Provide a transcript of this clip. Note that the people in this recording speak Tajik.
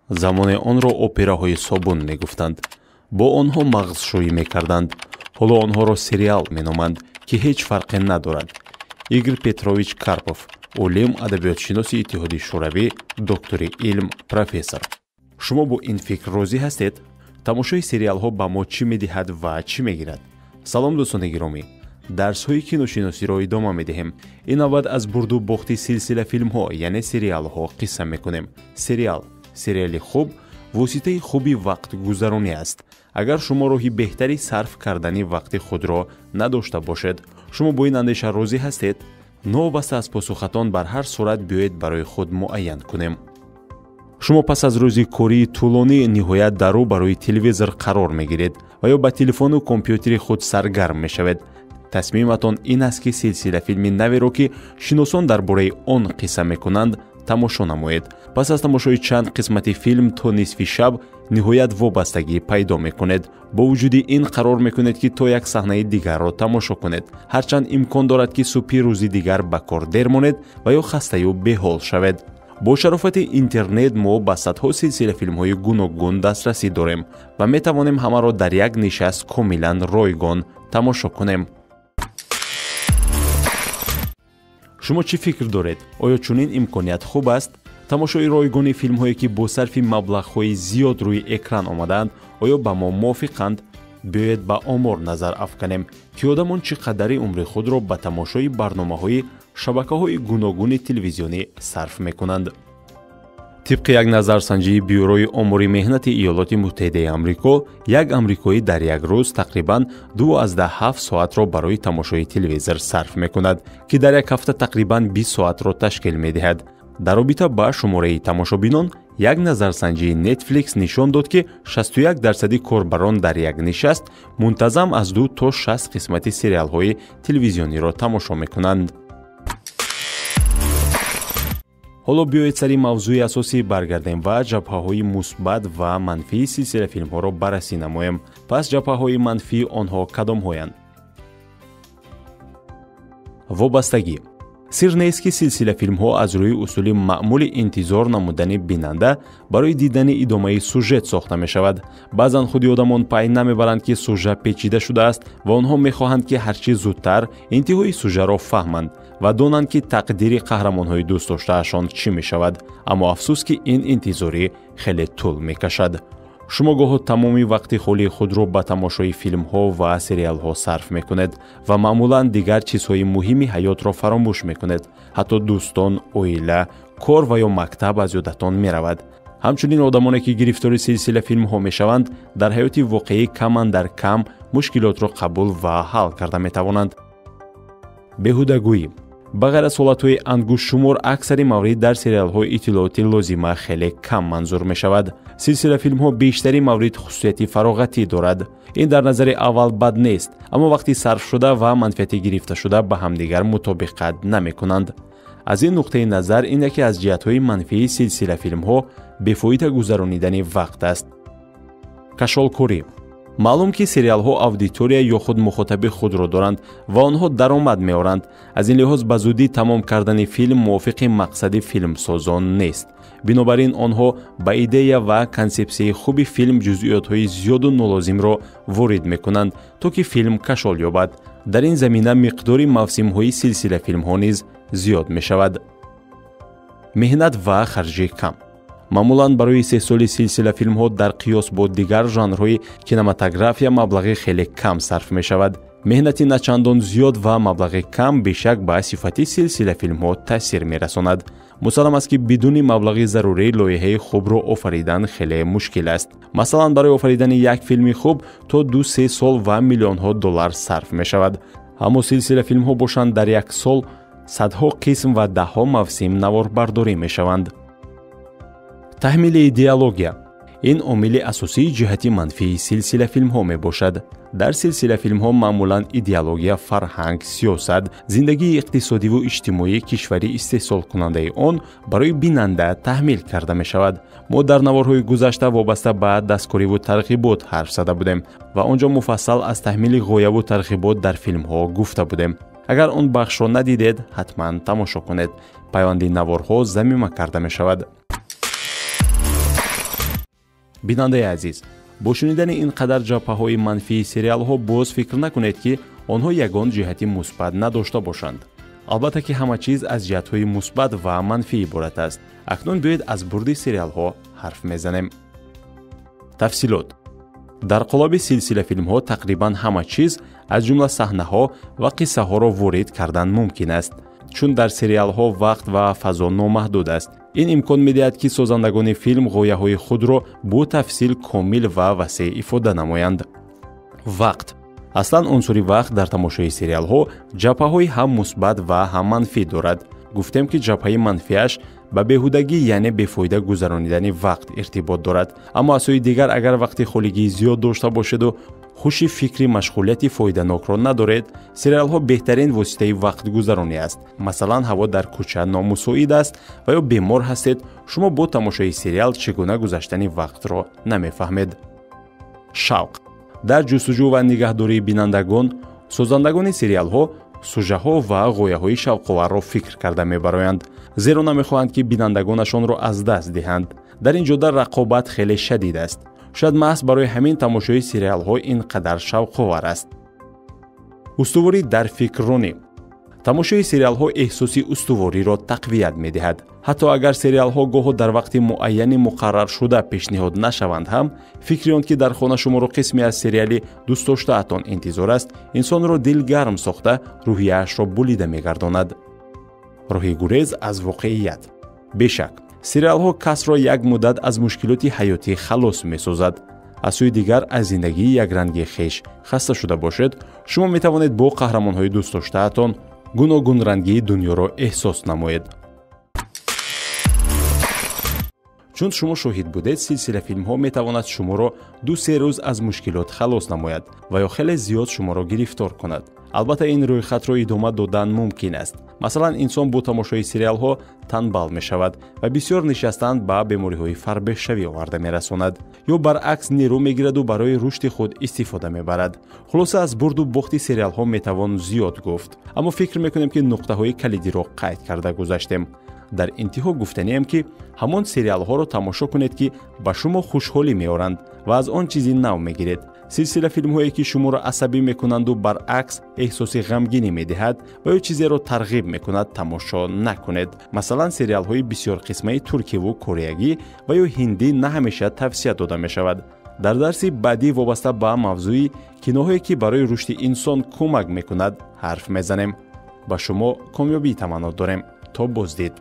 Замоне онро операҳои собун мегуфтанд. Бо онҳо мағзшӯӣ мекарданд. Ҳоло онҳоро сериал меноманд, ки ҳеҷ фарқе надорад. Игор Петрович Карпов, олим, адабиётшиноси Иттиҳоди Шӯравӣ, доктори илм, профессор. Шумо бо ин фикр розӣ ҳастед? Тамошои сериалҳо ба мо чӣ медиҳад ва чӣ мегирад? Салом, дӯстони гиромӣ! Дарсҳои киношиносиро идома медиҳем. Ин навбат аз бурду бохти силсилафилмҳо, яъне сериалҳо қисса мекунем. Сериал, сериали хуб воситаи хуби вақтгузаронӣ аст. Агар шумо роҳи беҳтари сарф кардани вақти худро надошта бошед, шумо бо ин андеша розӣ ҳастед? Новобаста аз посухатон, бар ҳар сурат биёед барои худ муайян кунем. Шумо пас аз рӯзи кории тӯлонӣ ниҳоят дар рӯ барои телевизор қарор мегиред ва ё ба телефону компютери худ саргарм мешавед. Тасмиматон ин аст, ки силсилафилми наверо, ки шиносон дар бораи он қисса мекунанд, тамошо намоед. Пас аз тамошои чанд қисмати филм то нисфи шаб ниҳоят вобастагӣ пайдо мекунед. Бо вуҷуди ин қарор мекунед, ки то як саҳнаи дигарро тамошо кунед, ҳарчанд имкон дорад, ки субҳи рӯзи дигар ба кор дер монед ва ё хастаю беҳол шавед. Бо шарофати интернет мо ба садҳо силсилафилмҳои гуногун дастрасӣ дорем ва метавонем ҳамаро дар як нишаст комилан ройгон тамошо кунем. Шумо чӣ фикр доред? Оё чунин имконият хуб аст? Тамошои ройгони филмҳое, ки бо сарфи маблағҳои зиёд рӯи экран омадаанд, оё ба мо мувофиқанд? Биёед ба омор назар афканем, ки одамон чӣ қадари умри худро ба тамошои барномаҳои шабакаҳои гуногуни телевизионӣ сарф мекунанд. Тибқи як назарсанҷии Бюрои омори меҳнати Иёлоти Муттаҳидаи Амрико, як амрикоӣ дар як рӯз тақрибан 2,7 соатро барои тамошои телевизор сарф мекунад, ки дар як ҳафта тақрибан 20 соатро ташкил медиҳад. Дар робита ба шумораи тамошобинон, як назарсанҷии Netflix нишон дод, ки 61% корбарон дар як нишаст мунтазам аз 2 то 6 қисмати сериалҳои телевизиониро тамошо мекунанд. Ҳоло биёед сари мавзӯи асосӣ баргардем ва ҷабҳаҳои мусбат ва манфии силсилафилмҳоро баррасӣ намоем. Пас ҷабҳаҳои манфии онҳо кадомҳоянд? Вобастагӣ. Сир нест, ки силсилафилмҳо аз рӯи усули маъмули интизор намудани бинанда барои дидани идомаи сюжет сохта мешавад. Баъзан худи одамон пай намебаранд, ки сюжа печида шудааст ва онҳо мехоҳанд, ки ҳарчи зудтар интиҳои сюжаро фаҳманд ва донанд, ки тақдири қаҳрамонҳои дӯстдоштаашон чӣ мешавад. Аммо афсӯс, ки ин интизорӣ хеле тӯл мекашад. Шумо гоҳо тамоми вақти холии худро ба тамошои филмҳо ва сериалҳо сарф мекунед ва маъмулан дигар чизҳои муҳими ҳаётро фаромӯш мекунед. Ҳатто дӯстон, оила, кор ва ё мактаб аз ёдатон меравад. Ҳамчунин одамоне, ки гирифтори силсилафилмҳо мешаванд, дар ҳаёти воқеӣ камандар кам мушкилотро қабул ва ҳал карда метавонанд. Беҳудагӯӣ. Ба ғайр аз ҳолатҳои ангуштшумор, аксари маврид дар сериалҳои иттилооти лозима хеле кам манзур мешавад. Силсилафилмҳо бештари маврид хусусияти фароғатӣ дорад. Ин дар назари аввал бад нест, аммо вақти сарфшуда ва манфиати гирифташуда ба ҳамдигар мутобиқат намекунанд. Аз ин нуқтаи назар ин яке аз ҷиҳатҳои манфии силсилафилмҳо бефоида гузаронидани вақт аст. Кашолкорӣ. Маълум, ки сериалҳо аудитория ё худ мухотаби худро доранд ва онҳо даромад меоранд. Аз ин лиҳоз ба зудӣ тамом кардани филм мувофиқи мақсади филмсозон нест. Бинобар ин онҳо ба идея ва консепсияи хуби филм ҷузъиётҳои зиёду нолозимро ворид мекунанд, то ки филм кашол ёбад. Дар ин замина миқдори мавсимҳои силсилафилмҳо низ зиёд мешавад. Меҳнат ва харҷи кам. Маъмулан барои истеҳсоли силсилафилмҳо дар қиёс бо дигар жанрҳои кинематография маблағи хеле кам сарф мешавад. Меҳнати начандон зиёд ва маблағи кам бешак ба сифати силсилафилмҳо таъсир мерасонад. Мусаллам аст, ки бидуни маблағи зарурӣ лоиҳаи хубро офаридан хеле мушкил аст. Масалан, барои офаридани як филми хуб то 2-3 сол ва миллионҳо доллар сарф мешавад. Аммо силсилафилмҳо бошанд, дар як сол садҳо қисм ва даҳҳо мавсим наворбардорӣ мешаванд. Таҳмили идеология. Ин омили асосии ҷиҳати манфии силсилафилмҳо мебошад. Дар силсилафилмҳо маъмулан идеология, фарҳанг, сиёсат, зиндагии иқтисодиву иҷтимоии кишвари истеҳсолкунандаи он барои бинанда таҳмил карда мешавад. Мо дар наворҳои гузашта вобаста ба дасткориву тарғибот ҳарф зада будем ва он ҷо муфассал аз таҳмили ғояву тарғибот дар филмҳо гуфта будем. Агар он бахшро надидед, ҳатман тамошо кунед. Пайванди наворҳо замима карда мешавад. Бинандаи азиз, бо шунидани ин қадар ҷабҳаҳои манфии сериалҳо боз фикр накунед, ки онҳо ягон ҷиҳати мусбат надошта бошанд. Албатта ки ҳама чиз аз ҷиҳатҳои мусбат ва манфӣ иборат аст. Акнун биёед аз бурди сериалҳо ҳарф мезанем. Тафсилот. Дар қолаби силсилафилмҳо тақрибан ҳама чиз, аз ҷумла саҳнаҳо ва қиссаҳоро ворид кардан мумкин аст, чун дар сериалҳо вақт ва фазо номаҳдуд аст. Ин имкон медиҳад, ки созандагони филм ғояҳои худро бо тафсил комил ва васеъ ифода намоянд. Вақт. Аслан унсури вақт дар тамошои сериалҳо ҷабҳаҳои ҳам мусбат ва ҳам манфӣ дорад. Гуфтем, ки ҷабҳаи манфиаш ба беҳудагӣ, яъне бефоида гузаронидани вақт иртибот дорад. Аммо аз сӯи дигар, агар вақти холигии зиёд дошта бошеду хуши фикри машғулияти фоиданокро надоред, сериалҳо беҳтарин воситаи вақтгузаронӣ аст. Масалан, ҳаво дар кӯча номусоид аст ва ё бемор ҳастед, шумо бо тамошои сериал чӣ гуна гузаштани вақтро намефаҳмед. Шавқ. Дар ҷустуҷӯ ва нигаҳдории бинандагон, созандагони сериалҳо сужаҳо ва ғояҳои шавқоварро фикр карда мебароянд, зеро намехоҳанд, ки бинандагонашонро аз даст диҳанд. Дар ин ҷода рақобат хеле шадид аст. Шояд маҳз барои ҳамин тамошои сериалҳо ин қадар шавқовар аст. Устуворӣ дар фикрронӣ. Тамошои сериалҳо эҳсоси устувориро тақвият медиҳад. Ҳатто агар сериалҳо гоҳо дар вақти муайяни муқарраршуда пешниҳод нашаванд ҳам, фикри он, ки дар хона шуморо қисме аз сериали дӯстдоштаатон интизор аст, инсонро дилгарм сохта, рӯҳияашро булида мегардонад. Роҳи гурез аз воқеият. Бешак, сериалҳо касро як муддат аз мушкилоти ҳаётӣ халос месозад. Аз сӯи дигар, аз зиндагии якранги хеш хаста шуда бошед, шумо метавонед бо қаҳрамонҳои дӯстдоштаатон гуногунрангии дунёро эҳсос намоед. Чун шумо шоҳид будед, силсилафилмҳо метавонад шуморо 2-3 рӯз аз мушкилот халос намояд ва ё хеле зиёд шуморо гирифтор кунад. Албатта, ин рӯйхатро идома додан мумкин аст. Масалан, инсон бо тамошои сериалҳо танбал мешавад ва бисёр нишастан ба бемориҳои фарбеҳшавӣ оварда мерасонад, ё баръакс нерӯ мегираду барои рушди худ истифода мебарад. Хулоса, аз бурду бохти сериалҳо метавон зиёд гуфт, аммо фикр мекунем, ки нуқтаҳои калидиро қайд карда гузаштем. Дар интиҳо гуфтанием, ки ҳамон сериалҳоро тамошо кунед, ки ба шумо хушҳолӣ меоранд ва аз он чизи нав мегиред. Силсилафилмҳое, ки шуморо асабӣ мекунанду баръакс эҳсоси ғамгинӣ медиҳад ва ё чизеро тарғиб мекунад, тамошо накунед. Масалан, сериалҳои бисёрқисмаи туркиву кореягӣ ва ё ҳиндӣ на ҳамеша тавсия дода мешавад. Дар дарси баъдӣ вобаста ба мавзӯи киноҳое, ки барои рушди инсон кӯмак мекунад, ҳарф мезанем. Ба шумо комёбӣ таманно дорем. То боздид.